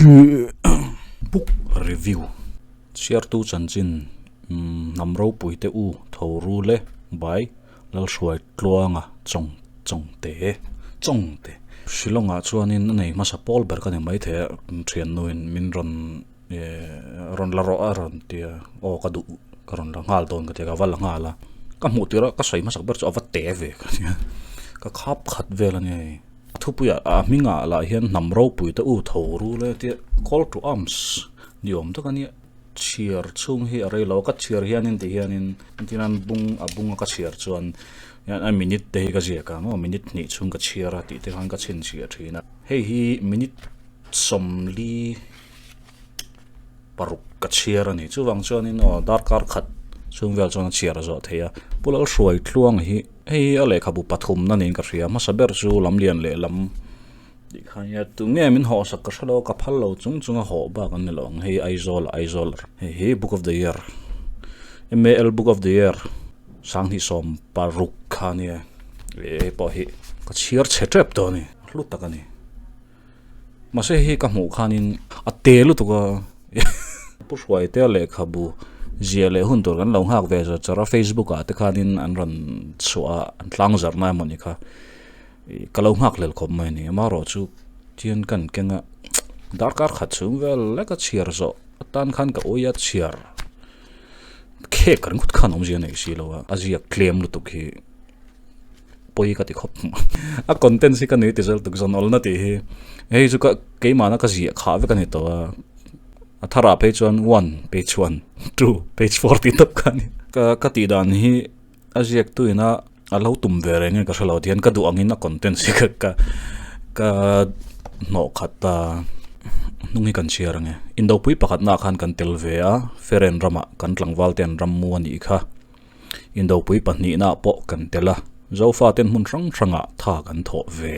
Book Review Chhiartu chanchin Hnam ropui te u tho ru le by Lalhruai Tluanga Chawng Chawngte Chawngte Shillong ah chuanin a nei hmasa pawl ber ka ni maithei a thiannuin min rawn rawn la rawh a rawn ti a aw ka duh ka rawn la nghal dawn ka ti a ka va la nghal a ka hmuh tirh a ka sawi hmasak ber chu a va te ve ka ti a ka khap khat vel a nia hei thupuiah a hmingah lah hian hnam ropui te u tho rul e tia call to arms ni awm tak a nia chhiar chhung hi a rei lo a ka chhiar hianin ti hianin engtin an bung a bung a ka chhiar chuan a minute te hi ka ziak ang aw minute hnih chhung ka chhiar a tih te khan ka chhinchhiah thin a hei hi minute 40 paruk ka chhiar a ni. Chuvang chuanin aw darkar khat chhung vel chuan a chhiar a zawh thei a. Pu Lalhruai Tluang hi hei hi a lehkhabu pathumna niin ka hria. Hmasa ber chu lamlian leh lam tih kha nia tunge min hawhsak ka hre lo a, ka phal lo chung chung a hawh bak an ni lo ang. Hei Aizawl ah Aizawl hei hi Book of the Year MAL Book of the Year sanghnih sawm paruk kha nia hei pawh hi ka chhiar chhe tep tawh a ni hlu tak a ni. Mahse hei ka hmuh khanin a te lutuk a Pu Hruaitea lehkhabu ziah leh hun tur kan lo nghak ve zawt char a Facebook ah te khanin an rawn chhuah a an tlang zarh na emaw ni kha ih ka lo nghak hlel khawp mai a ni amaherawh chu thian kan keng a darkar khat chhung vel lek a chhiar zawh atan khan ka ui a chhiar khek ringawt khan awmzia nei si lo a a ziak tlem lutuk hi. pawi ka ti khawp a content hi ka nui ti zel tuk zawn awlna tih hi hei chu ka keimahna ka ziah khah vek a ni tawh a a tharah phei chuan one page one two page four tih tawp kha a ni ka ka tih dan hi a ziak tu ina a lo tum ve reng nge ka hre lo tihian ka duh angin a content hi ka ka ka hnawh khat a hnung hi kan chhiar ang e indopui pakhatna ah khan kan tel ve a feren ramah kan tlangval te an rammu a nih kha. Indopui pahnihna pawh kan tel a, Zofaten hmun hrang hrangah tha kan thawh ve.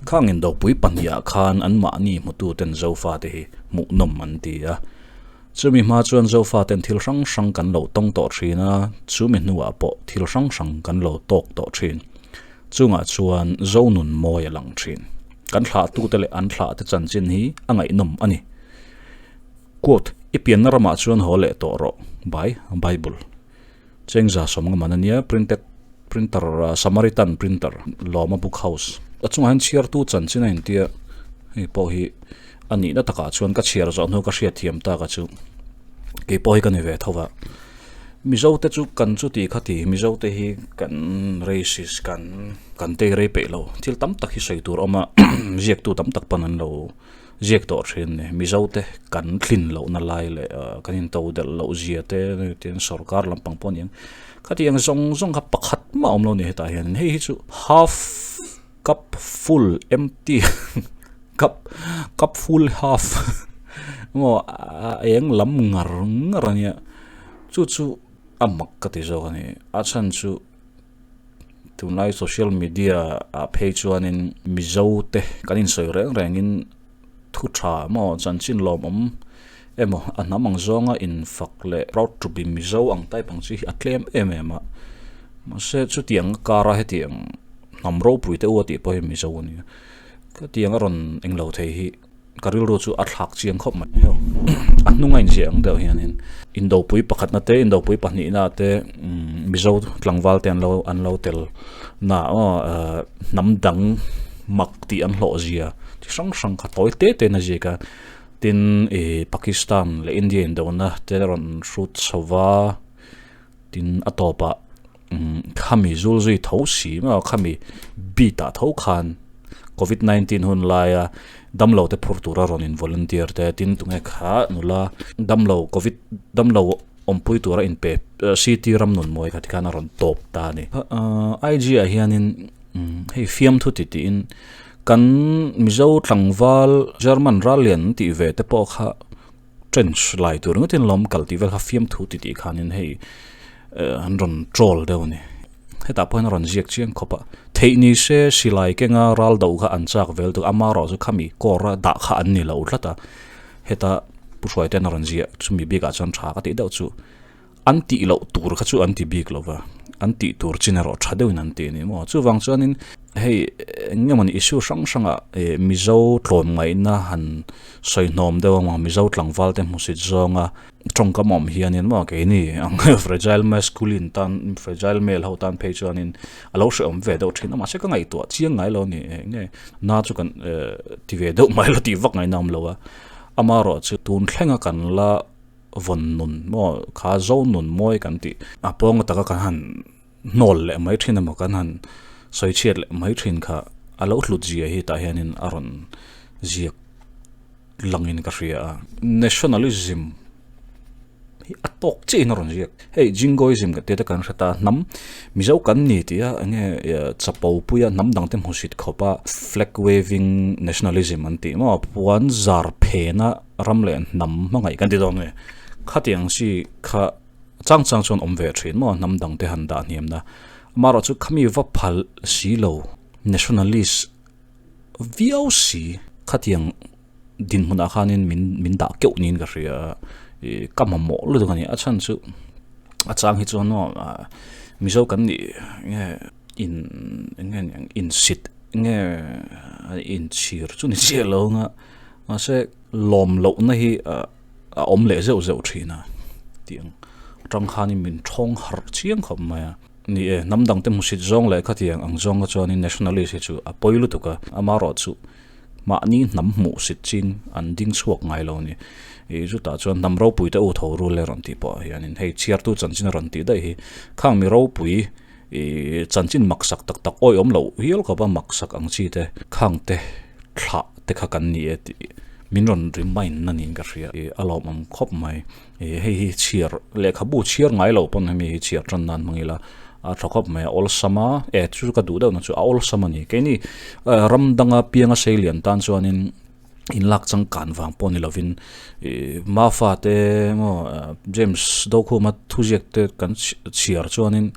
Khang Indopui pahnihah khan anmahni hmututen Zofate hi hmuhnawm an ti a. Chumi hma chuan Zofaten thil hrang hrang kan lo tawng tawh thin a, chumi hnuah pawh thil hrang hrang kan lo tawk tawh thin. Chungah chuan Zonun mawi a lang thin. Kan thlahtute leh an thlahte chanchin hi a ngaihnawm a ni. Quote, I pianna ramah chuan haw leh tawh rawh, by Bible. Chengza sawm nga man a nia, printed printer Samaritan printer, Lawma Book House. A chungah hian chhiartu chanchin a intia, hei pawh hi a nihna takah chuan ka chhiar zawh hnu ka hriatthiam tak a chu kei pawh hi ka ni ve tho va. Mizo te chu kan chu ti kha ti, Mizo te hi kan racist kan kan tei rei peih lo, thil tam tak hi sawi tur a awm a, ziaktu tam tak pawn an lo. Ziak tawh thin ni. Mizo te kan thlin lohna lai leh kan into delh loh zia te tin sorkar lampang pawh aniang khatiang zawng zawng kha pakhat mah a awm lo ni hetah hian hei hi chu half cup full empty cup cup full half emaw a eng lam ngar ngar ania chu chu a mak ka ti zawk a ni a chhan chu. Tunlai social media ah phei chuanin Mizo te kan insawi reng rengin thu tha emaw chanchin lawmawm emaw a hnam ang zawnga infak leh proud to be Mizo ang type ang chi hi a tlem em em a. Mahse chutiang kara hetiang hnam ropui te u a tih pawh hi Mizo a ni a. Khatiang a rawn englo thei hi. Ka rilru chu a thlak chiang khawp mai heuh. A hnung a inziah ang deuh hianin Indopui pakhatna te Indopui pahnihna te Mizo tlangval te an lo an lo tel na aw hnam dang mak tih an hlawh zia chi hrang hrang kha tawi te te in a ziak a. Tin ih Pakistan leh India indona te rawn hrut chho va tin a tawpah khami zul zui tho si maw khami beat ah tho khan covid 19 hun laia damlo te phur tura rawn in volunteer te tin tunge kha nula damlo covid damlo awmpui tura in pe city ram nun mawi kha tikhan a rawn tawp ta a ni IG ah hianin hei fiamthu ti tiin kan mizo tlangval German rallian tih ve te pawh kha Trench lai tur ringawtin lawm kal tih vel kha fiamthu ti tih khanin hei an rawn troll deuh a ni. Hetah pawh hian a rawn ziak chiang khawp a, theih ni se silai kenga ral do kha an chak vel tuk amaherawh chu khami kawra dah kha an ni lo tlat a, heta Pu Hruaite'n a rawn ziah chumi bikah chuan tha ka tih deuh chu an tih loh tur kha chu an ti bik lo va. An tih tur chin erawh tha deuhin an ti a ni maw. Chuvang chuanin hei eng nge mawni issue hrang hrangah ih Mizo tlawmngaihna han sawi hnawm deuh ang Mizo tlangval te hmusit zawnga tawngkam awm hianin maw keini ang fragile masculine tan fragile male ho tan phei chuanin a lo hrehawm ve deuh thin a mahse ka ngaihtuah chiang ngai lo a ni eng nge na chu kan eh ti ve deuh mai lo tih vak ngaihna awm lo a amaherawhchu tun thlenga kan la vawn nun maw kha zo nun mawi kan tih a pawng ataka kan han hnawl leh mai thin emaw kan han sawi chhiat leh mai thin kha a lo hlut zia hi tah hianin a rawn ziak langin ka hria a. Nationalism hi a tawk chiahin a rawn ziak. Hei Jingoism ka tih te kan hre ta a, hnam Mizo kan ni tih a enge chapo puia hnam dang te hmusit khawp a flag waving nationalism an tih maw puan zar phena ram leh hnam hmangaih kan ti dawn nge khatiang chi kha chang chang chuan awm ve thin maw hnam dang te han dah hniam na amaherawh chu khami va phal si lo nationalist viau si khatiang dinhmunah khanin min min dah keuh niin ka hria a ih ka mamawh lutuk a ni a chhan chu a chang hi chuan maw mizo kan nih nge in eng nge niang insit nge inchhir chu ni chiah lo ang a. Mahse, lawm lohna hi a awm leh zeuh zeuh thin a tih ang atang khanin min thawng harh chiang khawp mai a. Ni e, hnam dangte hmusit zawng leh khatiang ang zawng kha chuanin nationalist hi chu a pawi lutuk a, amaherawh chu mahni hnam hmuhsit chin an ding chhuak ngai lo a ni. Ih chutah chuan hnam ropui te u tho rul e rawn tih pawh hianin hei chhiartu chanchin a rawn tih daih hi khang mi ropui ih chanchin maksak tak tak awihawm loh hial khawp a maksak ang chi te khang te thlah te kha kan ni e tih min rawn remind na niin ka hria ih a lawmawm khawp mai ih hei hi chhiar lehkhabu chhiar ngai loh pawn hemi hi chhiar tan nan hmang ila a tha khawp mai a awlsam a e chu ka duh deuh na chu a awlsam a ni keini ram danga pianga sei lian tan chuanin inlak changkan vang pawh ni lovin ih Mafa te emaw James Dokhuma thuziak te kan chhiar chuanin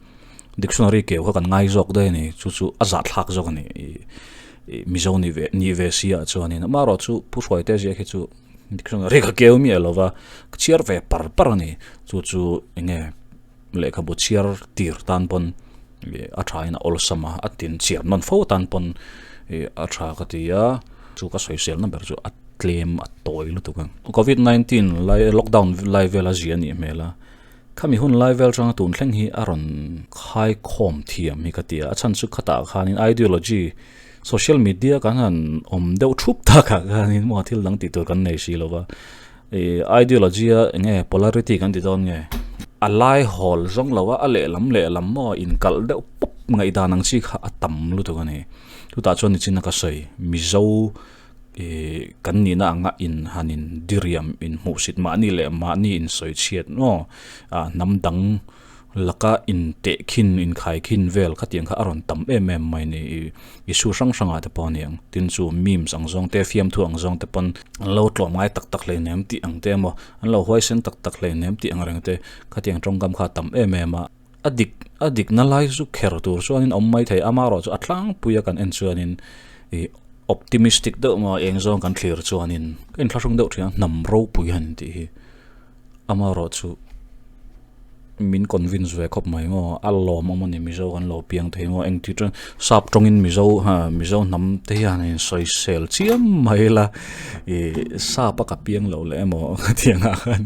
dictionary keu kha kan ngai zawk daih a ni chu chu a zahthlak zawk a ni ih Mizo ni ve ni ve si ah chuanin amaherawh chu Pu Hruaite ziak hi chu dictionary ka keu miah lo va ka chhiar ve par par a ni chu chu eng nge lehkhabu chhiar tir tan pawn ih a tha in a awlsam a a tin chhiar nawn fo tan pawn ih a tha ka ti a chu ka sawiselna ber chu a tlem a tawi lutuk a covid 19 lai lockdown lai vel a zia a nih hmel a. Khami hun lai vel changa tun thleng hi a rawn khaikhawm thiam hi ka ti a, a chhan chu khatah khanin ideology social media kan han awm deuh thup takah khanin maw thil dang tih tur kan nei si lova, ih ideology a eng nge polarity kan ti dawn nge a lai hawl zawng lo a, a lehlam lehlam maw inkalh deuh pawp ngaihdan ang chi kha a tam lutuk a ni, chutah chuan nichina ka sawi Mizo. Ih kan nihna anga in han in diriam in hmuhsit mahni leh mahni in sawi chhiat maw ah hnam dang laka in teh khin in khai khin vel khatiang kha a rawn tam em em mai ni ih issue hrang hrang ah te pawh a ni ang tin chu memes ang zawng te fiamthu ang zawng te pawn an lo tlawm ngai tak tak hleinem tih ang te emaw an lo huaisen tak tak hleinem tih ang reng te khatiang tawngkam kha a tam em em a. A dik a dikna lai chu kher tur chuanin awm mai thei amaherawh chu a tlangpuia kan en chuanin ih optimistic deuh maw eng zawng kan thlir chuanin ka inthlahrung deuh thin a hnam ropui han tih hi amaherawh chu min convince ve khawp mai maw a lawmawm a ni mizo kan lo piang thei maw engti chuan sap tawngin mizo ha mizo hnam te hian in sawisel chiam mai la ih sap a ka piang loh leh emaw ka ti ang ah khan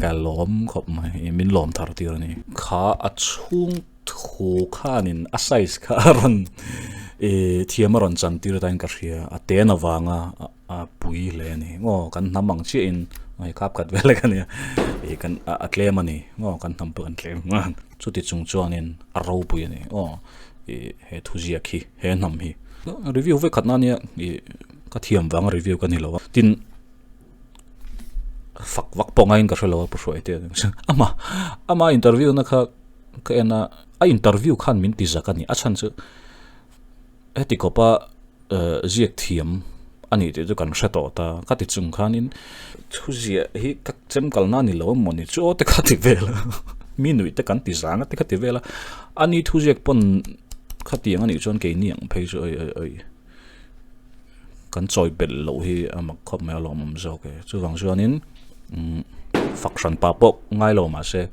ka lawm khawp mai min lawm thar tir a ni. Kha a chhung thu khanin a size kha a rawn ih thiam a rawn chan tir tain ka hria a ten avanga a pui hle a ni maw kan hnam ang chiahin hei khap khat vel lek a nia ih kan a tlem a ni maw kan hnam pawh kan tlem chuti chung chuanin a ropui a ni aw ih he thuziak hi he hnam hi review vek khatna ania ih ka thiam vanga review ka ni lo a tin fak vak pawh ngaiin ka hre lo a pu hruai te ama ama interview na kha ka en a a interview khan min ti zak a ni a chhan chu heti khawpa ziak thiam a ni tih chu kan hre tawh ta ka ti chung khanin thu ziah hi ka chem kalna a ni lo emaw ni chu aw te kha ti vel a mi nuih te kan ti zang a te kha ti vel a ani thu ziak pawn khatiang a nih chuan keini ang phei chu oi oi oi. Kan chawi belh loh hi a mak khawp mai a lawmawm zawk e. Chuvang chuanin umm. Fak hran pah pawh ngai lo mahse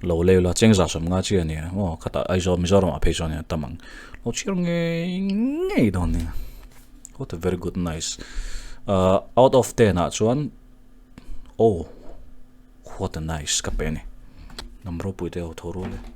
lo lei ula chengza sawm nga chi a nia aw khatah Aizawl Mizoram ah phei chuan a tam ang lo chhiar ngei ngei dawn nia what a very good nice ah out of ten ah chuan oh what a nice ka pe a ni hnam ropui te ho tho rual e.